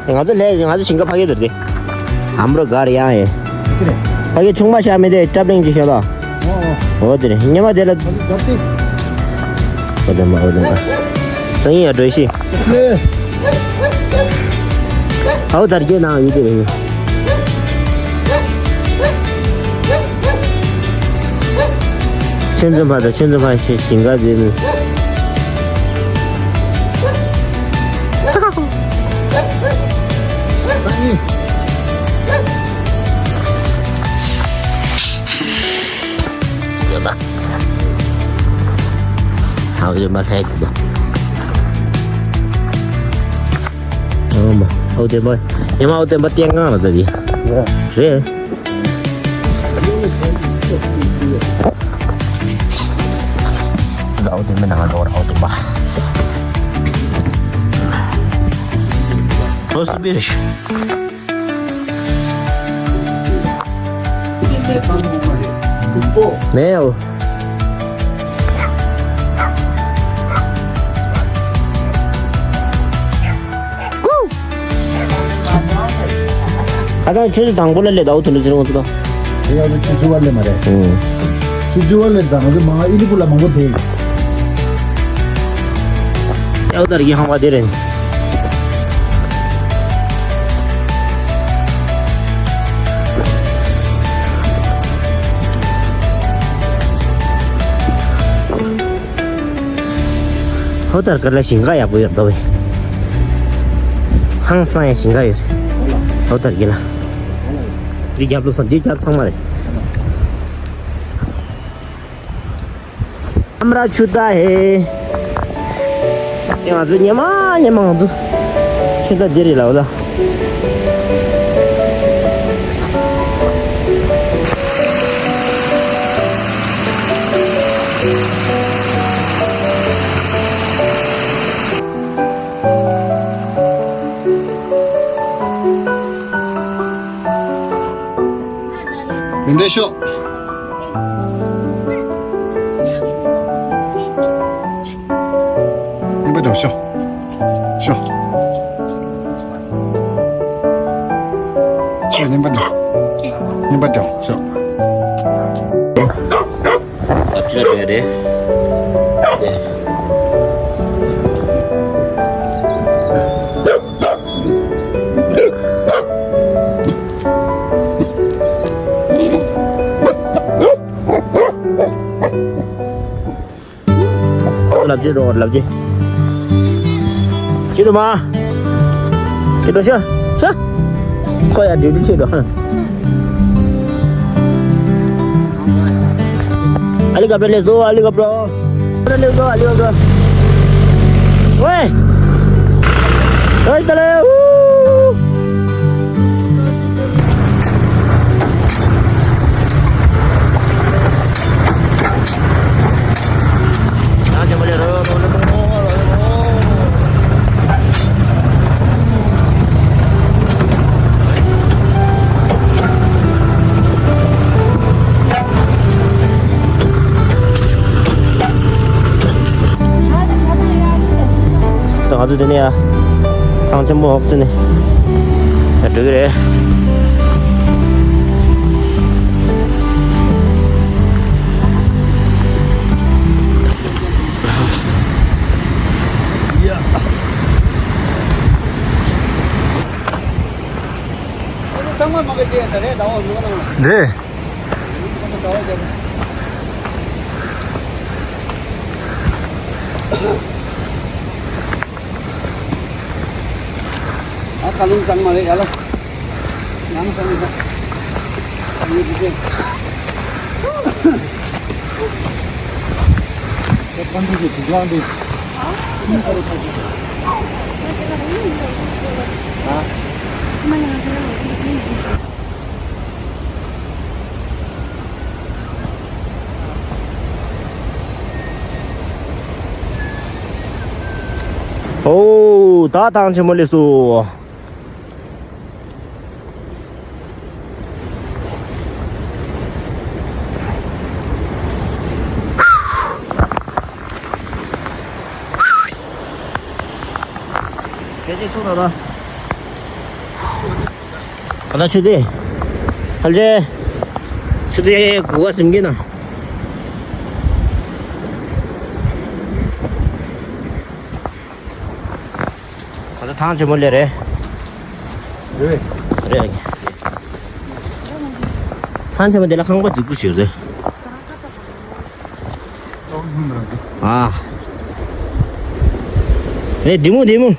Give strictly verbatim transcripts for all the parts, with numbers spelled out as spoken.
ང་ཚོ་ལས་ང་ཚོ་ཞིང་ཁ་ཕ་གི་དེར་དེ། ཨམ་རོ་གར་ཡང་ཡེ། ཕ་གི་ཆུང་མ་ཤ་མི་དེ་སྐྲ་བླིང་ཅིག་ཤ་ད། འོ་དེ་རེད་ཉི་མ་དེ་ལ། འོ་དེ་མ་འོ་དེ་མ། སང་ཉིན་ཡང་འགྲོ་ཤི། ཨའོ་དར་རྒྱས་ནང་ཡོད་དེ་རེད། ཆུ་འཛོམས་ཕ་དང་ཆུ་འཛོམས་ཕ་ཞིང་ཁ་དེ་ནི། ཨའོ་དེ་མ་ལྷད་དུ། ཨོ་མ། ཨའོ་དེ་མ། ཉི་མ་ཨའོ་དེ་མ་སྟེང་ང་ལ་ད་དེ། རེད། ཨའོ་དེ་མ་ནང་ལོག་ཨའོ་དེ་མ། ཁོ་སུ་བིར། མེའོ། ཁ་སང་ཆུ་ཚོད་དང་པོ་ལ་སླེབས་ད་འོ་དུ་འདྲ་ཟེར་འོང་ཚུལ་དང་། དེ་ཡང་ཆུ་ཚོད་བར་སླེབས་མ་རེད། ཆུ་ཚོད་བར་སླེབས་ད་ང་ཚོ་མ་ཨི་ལི་པུ་ལ་མང་པོ་དེ། ཨའོ་དར་རྒྱས་ཧང་བ་དེ་རེད། ཨའོ་དར་རྒྱས་ལ་ཞིང་ཁ་ཡག་པོ་ཡོད་འདུག་བས། ཧང་སང་ཡ་ཞིང་ཁ་ཡོད་རེད། ཨའོ་དར་རྒྱས་ལ། འདི་རྒྱབ་ལོ་འདི་རྒྱབ་ཚང་མ་རེད། ཨམ་ར་ཆུ་ད་ཧེ། ང་ཚོ་ཉི་མ་ཉི་མ་ང་ཚོ་ཆུ་ད་འདི་རེད་ལ་འོ་ད། དེ་འདྲ་ཤོག་སྙིང་པ་འགྲོ་ཤོག་ཤོག་ཤོག་སྙིང་པ་འགྲོ། སྙིང་པ་འགྲོ་ཤོག་ཨ་ཕྱི་ལ་འགྲོ་ཡ་རེད། ལབ་ཀྱི་རོ་ལབ་ཀྱི། ཁྱེད་རུ་མ། ཁྱེད་རུ་ཤ། ཤ། ཁོ་ཡ་འདྲི་འདྲི་ཁྱེད་རུ། ཨ་ལི་ཀ་པྲ་ལེ་ཟོ་ཨ་ལི་ཀ་པྲ། ཨ་ལི་ཀ་པྲ་ལེ་ཟོ་ཨ་ལི་ཀ་པྲ། ཝེ། ཨོ་ཏ་ལེ་ཨུ། ད་ང་ཚོ་དེ་ནས་ཡ། ཐང་ཆེན་པོ་འོག་ཚུད་ནས་ཡ་འགྲོ་གི་རེད། རེད། ཨ་ཁ་ལུང་ཚང་མ་རེད་ཡ་ལ། ཡང་ཚང་མ་རེད། ཡོད་དེ། ཁྱེད་ཁོང་ཚོ་གི་དུག་ལང་འདི། ཨ། ཨོ། ད་ཐང་ཆེན་མོ་སླེབས་སོང་། ཁྱེད་ཀྱིས་སུ་ད་ལྟ། ད་ལྟ་ཆུ་ཚོད། ཕལ་ཆེར་ཆུ་ཚོད་དགུ་པ་ཟིན་གྱི་ན། ད་ལྟ་ཐང་ཆེན་པོ་ལས་རེད། རེད། རེད། ཐང་ཆེན་པོ་དེ་ལ་ཁང་པ་རྫིག་པོ་ཞིག་རེད། ཨ། རེད། བདེ་མོ་བདེ་མོ།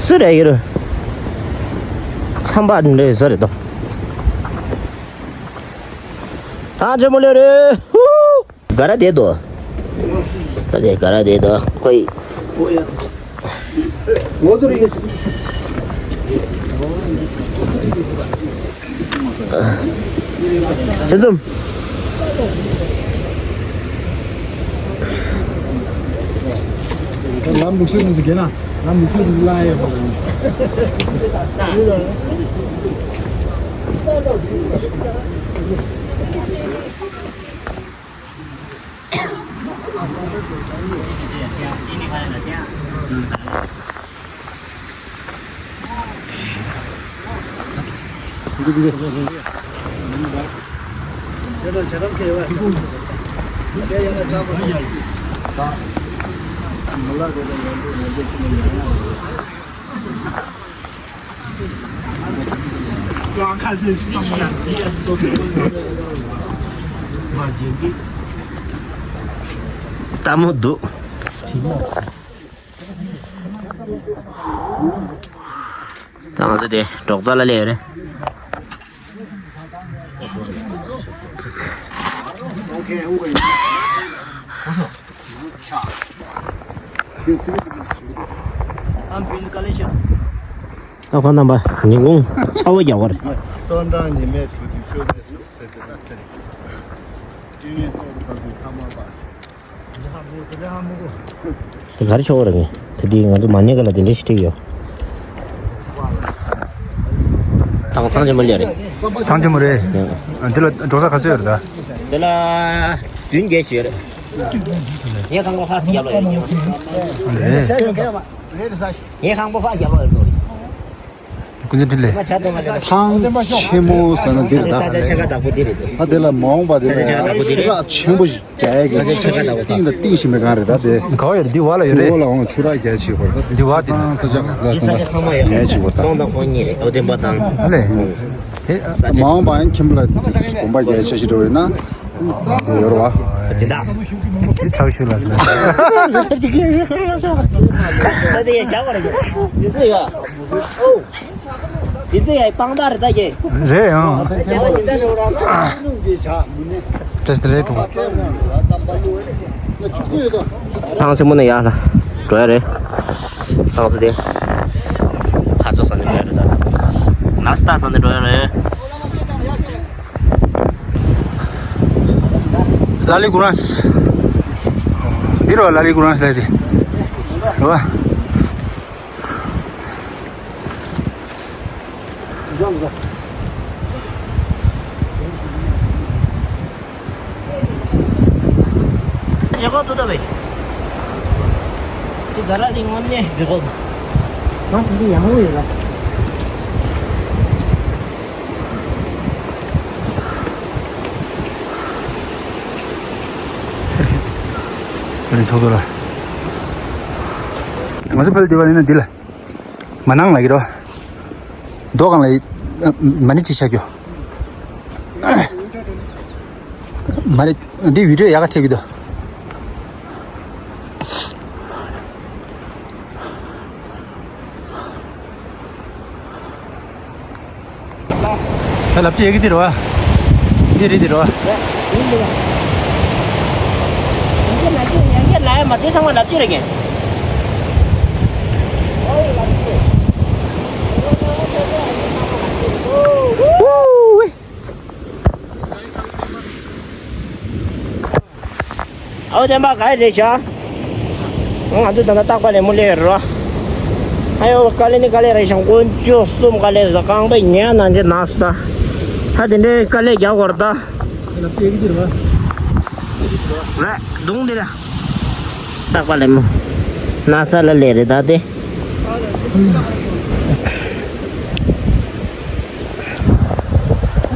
སུ་རེད་ཡོད། ཚན་པ་འདྲ་ཡོད་ས་རེད་དོ། ཐང་ཆེན་པོ་ལས་རེད། ཧུ། ག་ར་བསྡད་དོ། ད་དེ་ག་ར་བསྡད་དོ། ཁོ་ཡི། ངོ་ཚོ་རིག་ཆེ་འཛོམས། ལམ་མི་ཤེས་ནི་དགེ་ན། ལམ་མི་ཤེས་ནི་ལ་ཡོད་པ། ལྟད་མོ་འདུག་ད་ང་ཚོ་དེ་འབྲོག་རྩ་ལ་སླེབས་རེད། ཨ་ཁོ་རྣམ་པ་ཉིན་གུང་ཚ་བོ་རྒྱག་པ་རེད། སྟོན་གྲངས་ཉི་མའི་དྲོད་དུ་ཤོར་བའི་གཟུགས་ཟེར་དེ་ལྟ་སྟེ། སྤྲིན་ཡོད་ཐོག་ཏུ་བབས་པའི་ཐ་མག་པ། དེ་ག་རེ་ཆོག་རེད། ངས་དེ་དུས་ང་ཚོ་མ་ཉལ་ག་ལ་དེ་འདྲ་ཞིག་བྲིས་ཡོད། ཐང་ཐང་ཆེན་མོ་ལས་རེད། ཐང་ཆེན་མོ་རེད། ཡང་། འདི་ལ་འགྲོ་ས་ག་ཚོད་ཡོད་རེད་ད། འདི་ལ་བདུན་བརྒྱད་ཞིག་ཡོད་རེད། ངའི་ཁང་པ་ཕ་སི་རྒྱབ་ལ་ཡོད། རེད། ངའི་ཁང་པ་ཕ་སི་རྒྱབ་ལ་ཡོད་འགྲོ་རེད། ཀུན་གཟིགས་འཕྲིན་ལས། ཐང་ཆེན་མོ་ཟེར་ན་འདི་རེད་ད། ས་ཆ་ཆེ་ཁ་བདག་པོ་འདི་རེད། ད་དེ་ལ་མ་འོངས་པ་དེ་ལ་ས་ཆ་ཆེ་ཁ་བདག་པོ་འདི་རེད། ར་ཆེན་པོ་ཞིག་རྒྱ་ཡས་ཀྱི་ས་ཆ་ཆེ་ཁ་བདག་པོ་ད། གཏིང་དང་གཏིང་ཞིག་མེད་གང་རེད་ད་དེ། ག་བ་ཡོད་འདི་བ་ལ་ཡོད་རེད། འོག་ལ་འོང་ཆུ་རགས་རྒྱ་ཆེ་བར་ད་འདི་བ་དེ་ཚང་ས་ཆ་ག་ས་ཆ་ཚང་མ་ཡོད་རྒྱ་ཆེ་བར་ད། སྟོང་དང་ཁོ་གཉིས་རེད། ཨོ་དེ་འབའ་དང་། ཨ་ལས། དེ། མ་འོངས་པ་ཡང་ཁྱིམ་ལ་གོམ་པ་རྒྱ་ཆེ་ཞིག་འགྲོ་ཡོད་ན། ཡོད་རེད་བ། ཇི་ལྟ། དེ་ཚགས་ཤུ་ལ་ཟེར། ད་དེ་ཡ་བཞག་པ་རེད། ཡིན་ཚོད་ཡ། འདི་ཚོ་ཡ་དཔང་རྟགས་རེད་ད་ཀྱེ། རེད་ཡང་། བཀྲ་ཤིས་བདེ་ལེགས་གྲོགས། ཐང་ཆེན་མོ་ནས་ཡར་ལ་འགྲོ་ཡ་རེད། ཐང་ཚོ་དེ་ཁ་ཚོ་ས་ནས་འགྲོ་ཡ་རེད་ད། ན་སྟ་ས་ནས་འགྲོ་ཡ་རེད། ལ་ལི་གུ་རངས། འདི་རུ་ལ་ལི་གུ་རངས་ལ་དེ། རེད་བ། རྗེ་ཁོག་ཏུ་ལྟ་བས། དེ་ག་ར་དེ་དངོས་གནས་རྗེ་ཁོག་ཏུ། ང་དེ་འདི་ཡང་འོ་ཡོད་ལ། ཨ་ནི་ཚོགས་གཙོ་ལ། ང་ཚོ་ཕལ་དེ་བ་ནི་ན་འདི་ལ། མ་ནང་ལ་གི་རོ། རྡོ་གང་ལ་ཡི། མ་ཎི་ཅི་ཆག་གྱོ། མ་རེད། འདི་བི་ཌིའོ་ཡག་ག་ཐེབས་ཀྱི་འདུག་ད་ལབ་ཅི་ཡག་གི་འདི་རོ། འདི་རེད་འདི་རོ། ཡ་ཡ་ལ་ཡ་མ་དེ་ཚང་མ་ལབ་ཅི་རེད་ཀྱེ། ཨོ་དེ་མ་ག་རེ་རེད་ཤག་ང་ཚོ་ད་ལྟ་རྟག་པ་ལས་མོ་ལས་རོ། ཨ་ཡོ། དཀའ་ལས་ནི་དཀའ་ལས་རེད་ཤག་དཀོན་མཆོག་གསུམ། དཀའ་ལས་རེད། རྐང་པ་ཉལ་ན་འཇེ་ན་སོང་། ད་ད་དེ་འདྲའི་དཀའ་ལས་རྒྱག་དགོས་རེད་ད། རེད། གདོང་དེ་ལ། རྟག་པ་ལས་མོ། ན་ས་ལ་ལས་རེད་ད་དེ།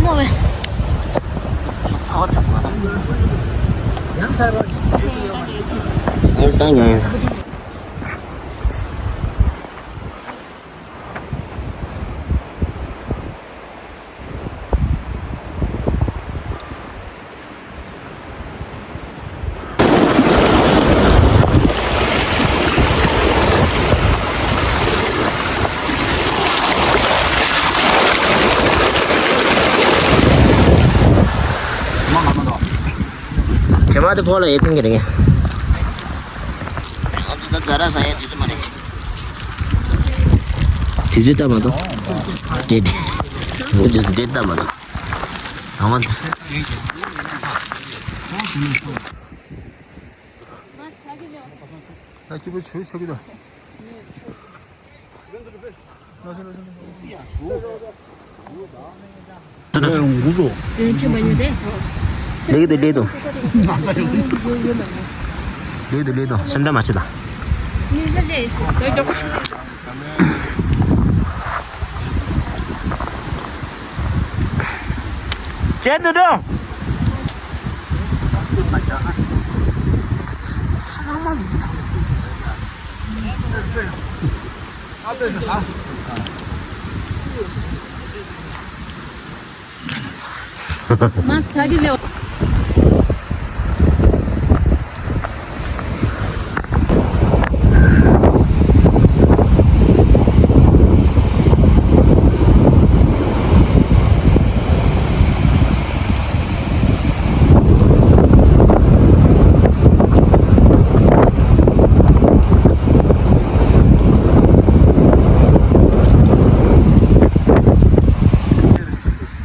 མོ་བས། ཚ་བ་ཚ་བ་ད། ཡང་ཚ་བ། ཡང་ཡང་ཡང་། དྲི་མ་དེ་ཕོག་ལ་ཡེ་ཐིང་གི་རེད། ང་ཚོ་ད་ཛ་ར་ཟ་ཡ་དུས་ཚོད་མ་རེད། དུས་ཚོད་ལྟ་མ་གཏོགས། འདྲེ་འདྲེ། དུས་ཚོད་འདྲེ་ལྟ་མ་གཏོགས། ཨ་མ། ད་སྐྱིད་པོ་བྱོས་ཆོག་གི་ད། ལེགས་འདུག་ལེགས་འདུག་ལེགས་འདུག་སེམས་ཁྲལ་མ་བྱེད་ད། ལེགས་འདུག་འགྲོ། མ་ཚ་གི་ལེའོ།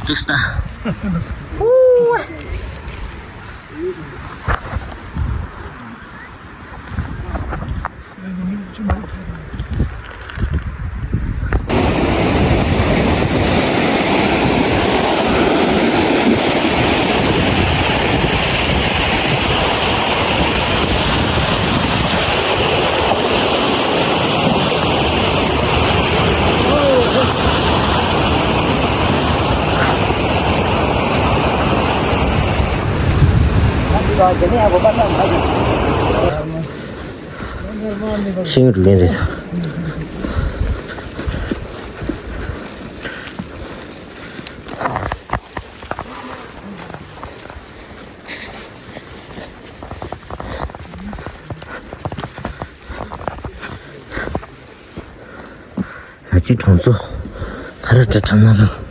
ཚིག་སྟ། ཤིང་རུ་ལེན་རེད། ཡ་ཅི་གྲོང་ཚོ་ཁ་ར་ཏྲ་ཁྲ་ན་རུ།